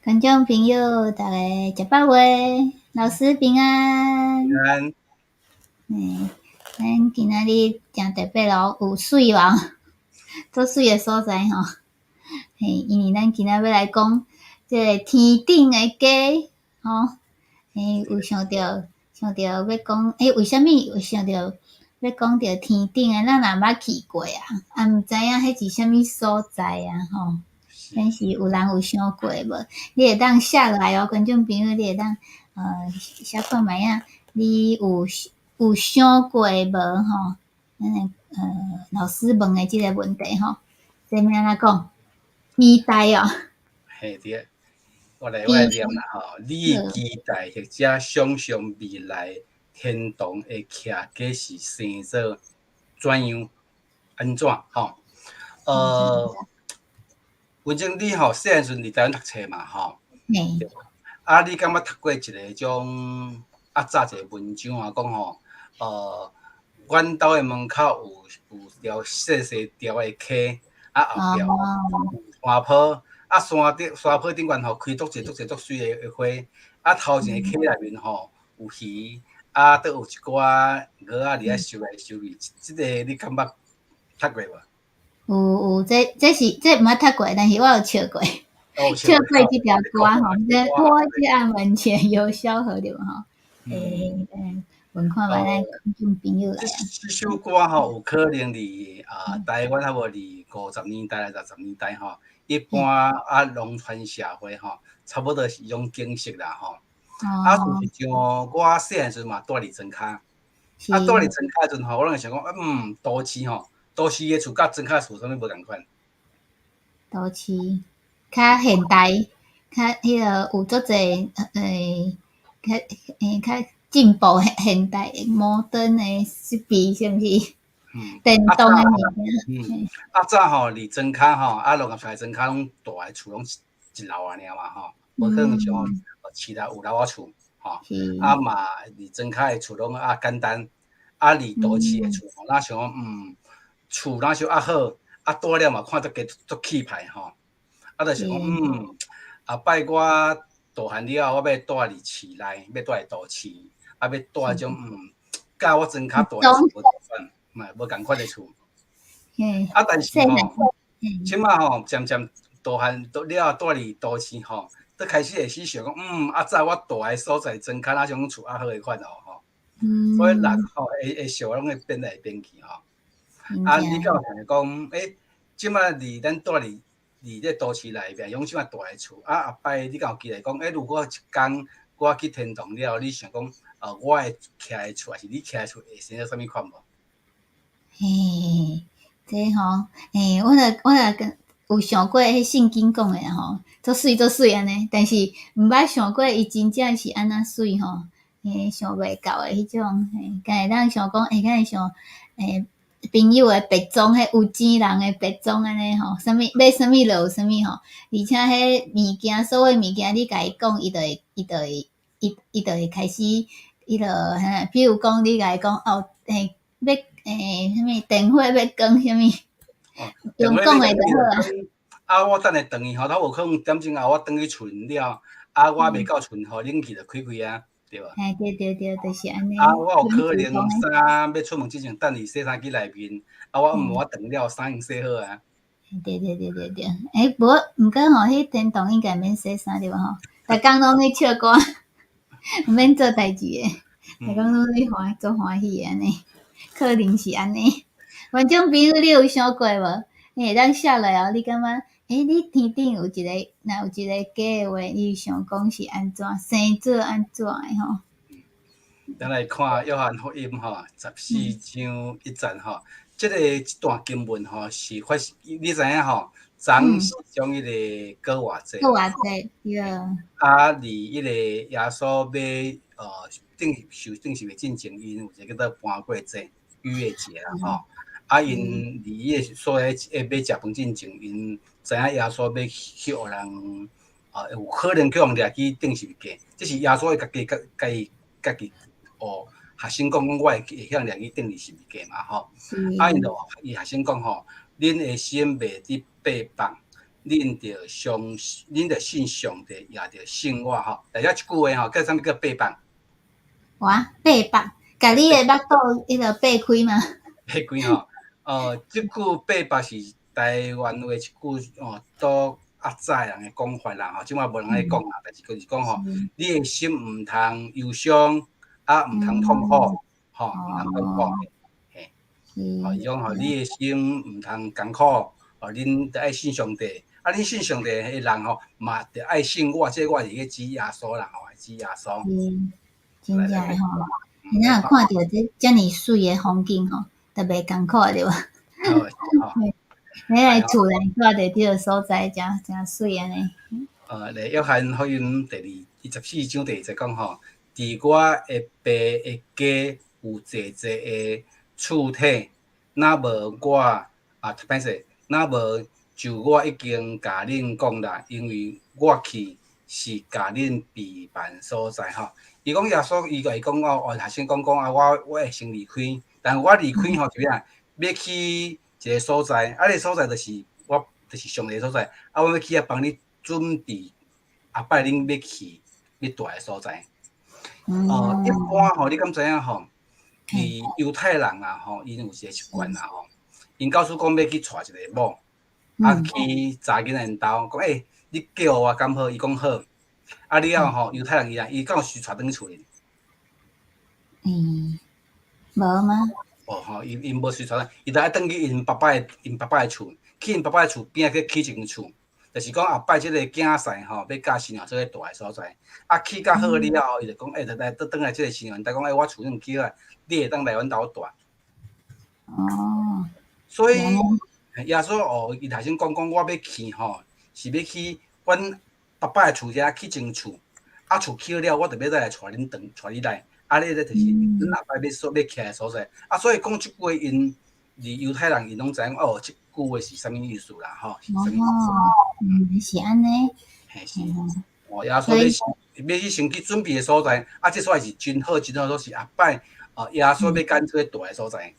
觀眾朋友，逐家食飽未？老師平安。平安。咱今仔日誠特別哦，有媠無？足媠的所在吼。嘿，因為咱今仔欲來講這个天頂的家，吼。嘿，有想著欲講，欸，為啥物會想著欲講著天頂的？咱也毋捌去過啊，也毋知影彼是啥物所在啊，吼。但是有人有想過無？你會當寫落來哦，觀眾朋友，你會當寫看覓仔，你有想過無？吼，咱的老師問的這个問題吼，這欲按怎講？期待哦。嘿對，我來念啦吼。你期待或者想象未來天堂的徛家是生做怎樣？按怎吼？文靜你吼細漢時陣佇台灣讀冊嘛吼？嘿。啊，你敢捌讀過一个種啊早一个文章啊，講吼，阮兜的門口有條細細條的溪，啊後壁有山坡，啊山坡頂懸吼開足濟足濟足媠的花，啊頭前的溪內面吼有魚，啊閣有一寡鵝仔佇遐游來游去，這個你敢捌讀過無？有有，這毋捌讀過，但是我有笑過，笑過這條歌吼，這我家門前有小河對無吼？欸，問看覓咱觀眾朋友來啊。這首歌吼，有可能佇啊台灣，抑無佇50年代、60年代吼，一般啊農村社會吼，差不多是這種景色啦吼。啊，事實上我細漢時陣嘛蹛佇莊跤，啊蹛佇莊跤時陣吼，我攏會想講，都市吼，都市的厝佮莊跤厝啥物無仝款？都市較現代，較彼个有足濟較較進步現代摩登的設備，是毋是？電動的物件。嗯，啊早吼，佇莊跤吼，啊農業社莊跤攏大的厝攏一樓爾嘛吼，無可能像市內有樓仔厝吼。啊嘛，佇莊跤的厝攏啊簡單，啊佇都市的厝吼，若像厝若像較好，啊蹛了嘛看足加足氣派吼。啊，就是講，後擺我大漢了後，我欲蹛佇市內，欲蹛佇都市，啊，欲蹛彼種，佮我莊跤蹛的厝無仝款，嘛無仝款的厝。啊，但是吼，這馬吼漸漸大漢了後蹛佇都市吼，都開始會始想講，啊早我蹛的所在莊跤若像厝較好的款哦吼。所以人吼會想攏會變來變去吼。啊，你敢有想講，欸，這馬佇咱蹛佇這都市內面，用這馬大的厝，啊，後擺你敢有期待講，欸，如果一工我去天堂了，你想講，我會徛的厝，抑是你徛的厝會生做啥物款無？嘿，這吼，欸，我若跟有想過彼聖經講的吼，足媠足媠按呢，但是毋捌想過伊真正是按怎媠吼，欸，想袂到的彼種，嘿，敢會當想講，欸，敢會想，欸，朋友的別莊，彼有錢人的別莊按呢吼，啥物欲啥物就有啥物吼，而且彼物件，所有物件你共伊講，伊就會開始，伊就哈，比如講你共伊講哦，欸，欲欸啥物電火欲關啥物，用講的就好啊。啊，我等下轉去吼，頭有可能點鐘後我轉去厝了，啊，我未到厝吼，冷氣就開開啊，對無？嘿，對對對，就是按呢。啊，我有可能衫欲出門之前，等佇洗衫機內面，啊，我毋我轉了衫已經洗好啊。對對對對對，欸，無，毋過吼，彼天堂應該免洗衫對無吼？逐工攏咧唱歌，毋免做代誌的，逐工攏咧歡足歡喜的按呢，可能是按呢。觀眾朋友，你有想過無？你會當寫落哦，你感覺，欸，你天頂有一個，若有一個家的話，你想講是按怎，生做按怎的吼？咱來看約翰福音吼，14章1節吼，這個這段經文吼是發生，你知影吼？昨是將彼個過活節。過活節，對。啊，佇彼個耶穌欲釘受釘十字進前，𪜶有一個叫做盤過節、逾越節啦吼。啊，𪜶佇彼個所在欲食飯進前，𪜶知影耶穌欲去予人，有可能去予人掠去釘十字架，這是耶穌家己家己家己哦，學生講講我會會予人掠去釘佇十字架嘛吼。啊，𪜶就伊學生講吼，恁的心袂得掰放，恁著相，恁著信上帝，也著信我吼。大家一句話吼，叫啥物叫擘腹？哇，擘腹，共你的腹肚彼个擘開嗎？擘開吼，這句擘腹是台灣話一句哦，都較早人的講法啦吼，這擺無人咧講啦，但是就是講吼，你的心毋通憂傷，啊，毋通痛苦，吼，毋通痛苦，嘿，哦，伊講吼，你的心毋通艱苦，哦，恁著愛信上帝，啊，恁信上帝的人吼，嘛著愛信我，這我是咧指耶穌啦，吼，指耶穌。是，真正的吼，你若看著這遮爾媠的風景吼，特別艱苦對無？你來厝內住佇這个所在，誠誠媠按呢。來約翰福音第二二十四章第二節講吼，佇我的爸的家有濟濟的厝體，若無我啊，歹勢，若無就我已經共恁講啦，因為我去是共恁備辦所在吼。伊講耶穌，伊共伊講哦，學生講講啊，我會先離開，但我離開吼，就啥？欲去一个所在，啊，彼个所在就是我，就是上帝所在，啊，我欲去遐幫你準備，後擺恁欲去欲蹛的所在。哦，一般吼，你敢知影吼？佇猶太人啊吼，𪜶有一个習慣啦吼，𪜶假使講欲去娶一個某，啊去查囡仔𪜶兜，講欸，你嫁予我敢好？伊講好。啊了後吼，猶太人伊啊，伊敢有隨帶轉去厝裡？嗯，無嗎？哦吼，伊𪜶無隨帶，伊就愛轉去𪜶爸爸的厝，去𪜶爸爸的厝邊仔去起一間厝，就是講後擺這个囝婿吼，欲嫁新娘做蹛的所在，啊起較好了後，伊就講欸，來來，轉轉來這个新娘兜講欸，我厝已經起好，你會當來阮兜蹛。哦。所以耶穌哦，伊頭先講講我欲去吼，是欲去阮爸爸的厝遐起一間厝，啊厝起好了，我就欲再來帶恁轉，帶你來。啊，你這就是恁後擺欲所欲徛的所在。啊，所以講這句話，𪜶佇猶太人𪜶攏知影哦，這句話是啥物意思啦？吼，是啥物意思？嗯，是按呢。嘿是。哦，耶穌欲欲去先去準備的所在，啊，這所在是真好，真好，都是後擺哦，耶穌欲揀這個蹛的所在。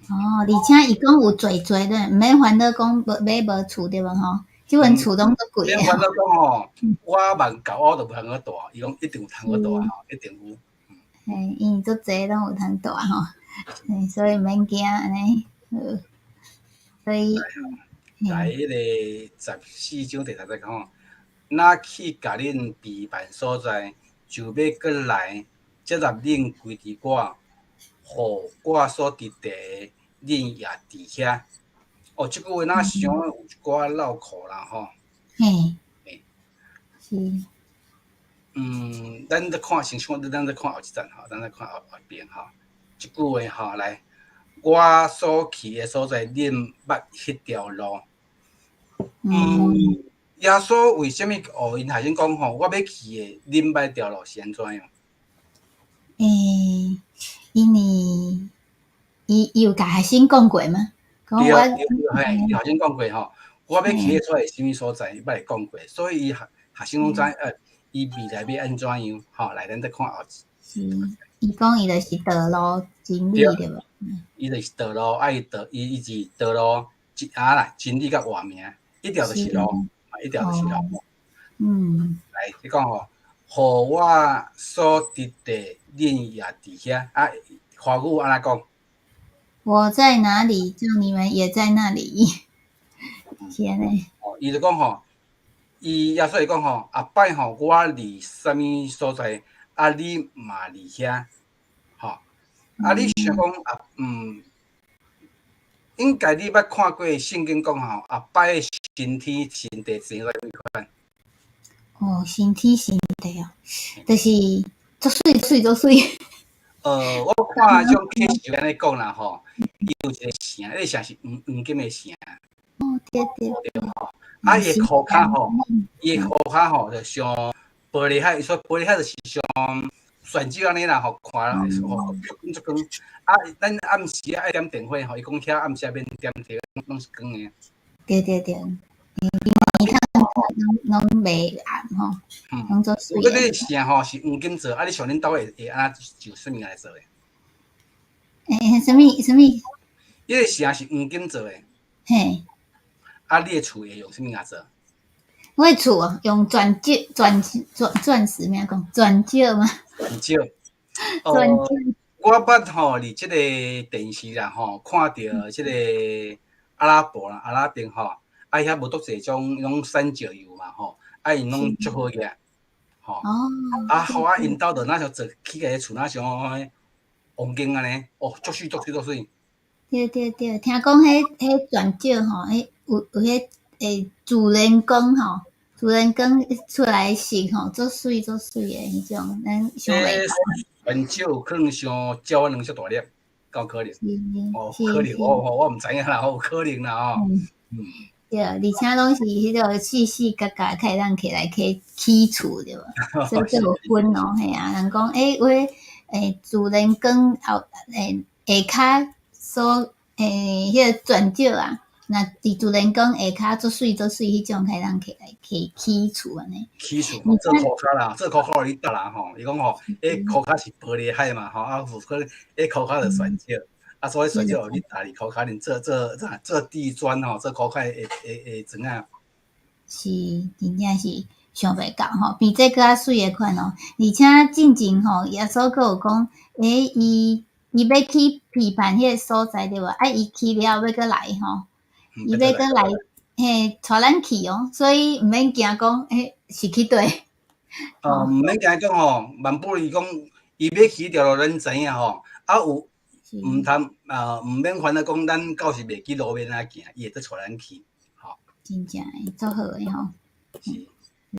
哦，而且伊講有濟濟的，毋免煩惱講無欲無厝對無吼？這陣厝攏足貴。免煩惱講吼，我萬舊屋都無通閣蹛，伊講一定有通閣蹛吼，一定有。嘿，因為足濟攏有通蹛吼，所以毋免驚按呢。好，所以來彼个十四章第十節講，若去共恁備辦所在，就欲閣來接納恁歸佇我，予我所佇地，恁也佇遐。哦，這句話若想有一寡繞口啦吼。嘿，是。嗯，咱咧看先看，咱咧看後一節吼，咱咧看後後邊吼。這句話吼，來，我所去的所在，恁捌彼條路。嗯，耶穌為啥物哦？𪜶頭先講吼，我欲去的，恁捌彼條路是按怎樣？欸，因為伊有共學生講過嗎？對對嘿，伊頭先講過吼，我欲去的所在是啥物所在，伊捌會講過，所以伊學學生攏知伊未來欲按怎樣？吼，來，咱再看後。是，伊講伊就是道路真理對無？伊就是道路，啊，伊道伊伊是道路，啊啦，真理佮活命，一條就是路，一條就是路。來，你講吼，予我所佇地，恁也佇遐。啊，華語按怎講？我在哪裡，叫你們也在那裡。是按呢。哦，伊就講吼，伊耶穌會講吼，後擺吼，我佇啥物所在，啊，你嘛佇遐，吼。啊，你想講啊，應該你捌看過聖經講吼，後擺新天新地是啥物款？哦，新天新地哦，就是足媠媠足媠。我看這種啟示按呢講啦吼，伊有一個城，彼個城是黃黃金的城。哦，對對。對吼，啊，伊的塗跤吼，伊的塗跤吼，就像玻璃海，伊說玻璃海就是像旋酒按呢啦吼，看吼足光足光。啊，咱暗時愛點電火吼，伊講遐暗時免點燈，攏是光的。對對對，你看攏攏袂暗吼，攏足媠。我這個城吼是黃金做，啊，你想恁兜會按怎就啥物來做的？欸，啥物啥物？彼個城是黃金做的。嘿。啊，你的厝會用啥物來做？我的厝哦，用鑽石、鑽鑽鑽石咩講？鑽石嗎？鑽石。鑽石。我捌吼佇這個電視啦吼，看著這個阿拉伯啦，阿拉伯吼，啊遐無足濟種彼種閃石油嘛吼，啊𪜶攏足好額，吼。啊好啊，𪜶兜就若像做起個厝，若像黃金按呢，哦，足媠足媠足媠。對對對，聽講彼鑽石吼，彼有彼自然光吼，自然光出來的色吼，足媠足媠的彼種，咱想袂到。鑽石有可能像鳥仔卵遮大粒，敢有可能？哦，可能，我毋知影啦，有可能啦吼。對，而且攏是彼個四四角角，較會當摕來起起厝對無？所以閣有分哦，嘿啊，人講有自然光後下跤所彼個鑽石啊，若佇自然光下跤足媠足媠彼種，較會當摕來起起厝按呢。起厝做箍跤啦，做箍跤予你搭啦吼。伊講吼，箍跤是玻璃海嘛吼，啊有可能箍跤就鑽石，啊所以鑽石予你搭佇箍跤裡做做做做地磚吼，做箍跤的磚仔。是，真正是想袂到吼，比這閣較媠的款哦。而且進前吼，耶穌閣有講，伊欲去批判彼個所在對無？啊，伊去了欲閣來吼，伊欲閣來嘿，帶咱去哦，所以毋免驚講，是去佗。哦，毋免驚講吼，萬不伊講伊欲去彼條路，咱知影吼，啊有毋通啊，毋免煩惱講咱到時袂記路欲按怎行，伊會閣帶咱去，吼。真正的，足好的吼。是。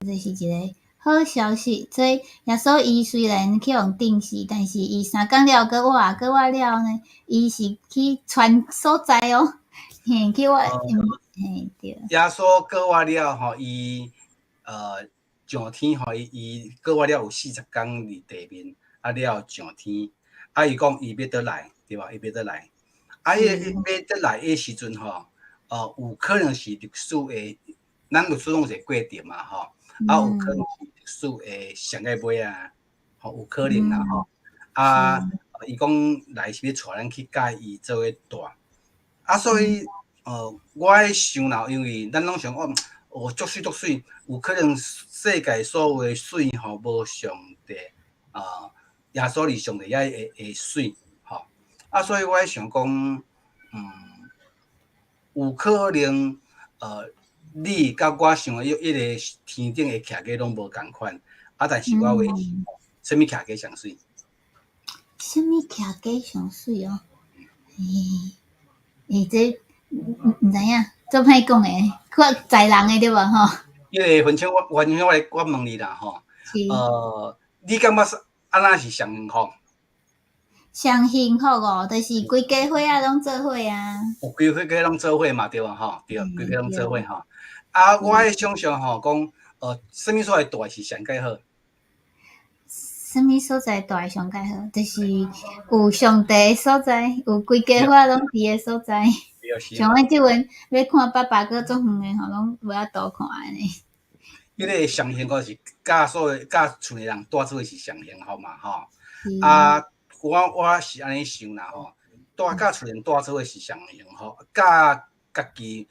這是一個好消息。所以耶穌伊雖然去予釘死，但是伊3工了閣活，閣活了呢，伊是去傳所在哦，嘿，去活，嘿對。耶穌閣活了吼，伊上天吼，伊閣活了有40工佇地面，啊了上天，啊伊講伊欲倒來，對無？伊欲倒來，啊伊欲倒來彼時陣吼，有可能是歷史的，咱歷史攏有一個過程嘛吼，啊有可能是歷史的上個尾啊，吼有可能啦吼，啊伊講來是欲帶咱去佮伊做伙住，啊所以我咧想啦，因為咱攏想講，哦足媠足媠，有可能世界所有的媠吼無上帝啊，耶穌佇上帝遐會媠吼，啊所以我咧想講，有可能你佮我想的彼個天頂的徛家攏無仝款，啊但是我話啥物徛家上媠？啥物徛家上媠哦？這毋知影，足歹講的，較在人的對無吼？彼個分享我，分享我我問你啦吼，你感覺按怎是上幸福？上幸福哦，就是規家伙仔攏做伙啊。有規家攏做伙嘛，對無吼？對，規家攏做伙吼。啊，我咧想象吼，講，啥物所在住是上蓋好？啥物所在住上蓋好？就是有上帝的所在，有規家伙攏佇的所在。像阮這陣欲看爸爸閣足遠的吼，攏無法度看按呢。彼個上幸福是佮所有佮厝內人住做伙是上幸福嘛，吼。啊，我是按呢想啦吼，住佮厝人住做伙是上幸福，佮家己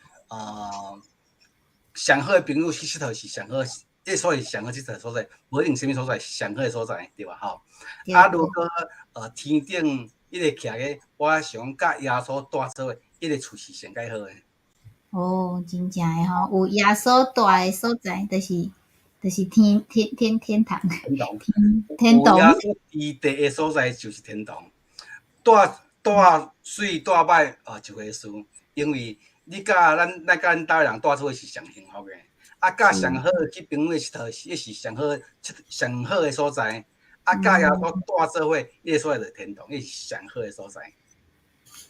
上好的朋友去𨑨迌是上好，彼所謂上好𨑨迌所在，無一定啥物所在是上好的所在，對吧？吼。啊，如果天頂彼個徛個，我想佮耶穌住做伙，彼個厝是上蓋好的。哦，真正的吼，有耶穌住的所在，就是天堂。天堂。天堂。有耶穌佇地的所在就是天堂。住住媠住歹一回事，因為你佮咱佮咱兜的人住做伙是上幸福的，啊，佮上好去朋友𨑨迌，彼是上好上好的所在。啊，佮耶穌住做伙，彼個所在就是天堂，彼是上好的所在。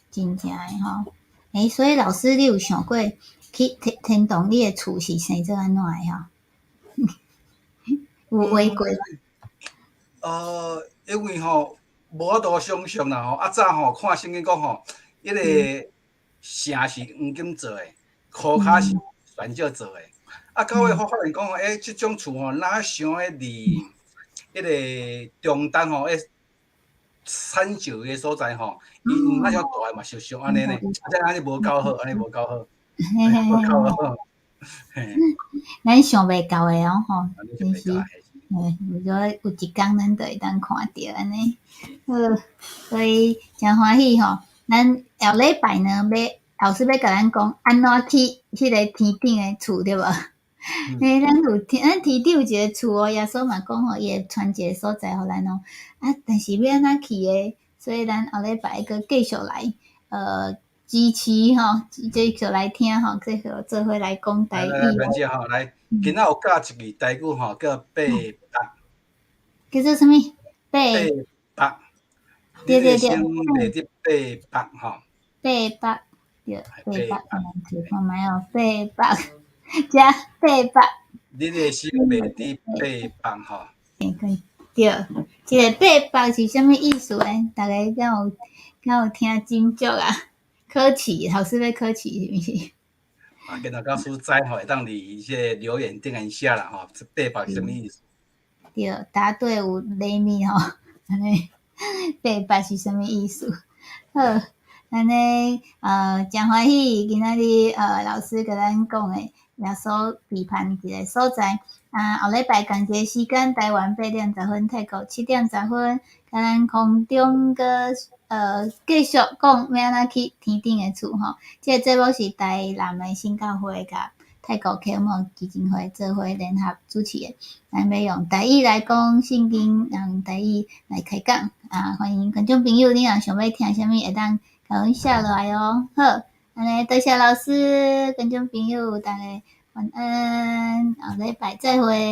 真正的吼，所以老師，你有想過去天堂，你的厝是生做按怎的吼？有畫過無？因為吼無法度想象啦吼，啊早吼看聖經講吼，彼個城是黃金做的，箍跤是鑽石做的。啊，到尾我發現講吼，這種厝吼，若像彼佇彼個中東吼，產石的所在吼，伊若像大的嘛，像按呢呢，啊，這按呢無夠好，按呢無夠好，無夠好。咱想袂到的哦吼，真是，嘿，有咗有一工咱就會當看著按呢，好，所以誠歡喜吼。咱後禮拜呢，欲老師欲共咱講按怎去彼个天頂的厝對無？嘿，咱天頂有一个厝哦，耶穌嘛講吼，伊會傳一个所在予咱哦。啊，但是欲按怎去的？所以咱後禮拜閣繼續來支持吼，繼續來聽吼，繼續做伙來講台語。來，來，姐吼，來，今仔有教一句台語吼，叫八百。叫做啥物？八百。對對對。你的八百吼。八百，對，八百，看覓哦，八百，遮八百。你的心袂佇八百吼。對，這個八百是啥物意思呢？大家敢有聽真足啊？考試，老師欲考試是毋是？啊，今仔老師知吼，會當佇這個留言頂面寫啦吼，這八百是啥物意思？對，答對有禮物吼，按呢八百是啥物意思？好，按呢誠歡喜今仔日老師共咱講的耶穌備辦一个所在。啊，後禮拜仝一个時間，台灣8點10分，泰國7點10分，共咱空中閣繼續講欲按怎去天頂的厝吼。這个節目是台南的新教會佮泰國啟蒙基金會做伙聯合主持的。咱欲用台語來講聖經，用台語來開講。啊，歡迎觀眾朋友，你若想欲聽啥物，會當共阮寫落來哦。好，按呢多謝老師，觀眾朋友，大家晚安，後禮拜再會。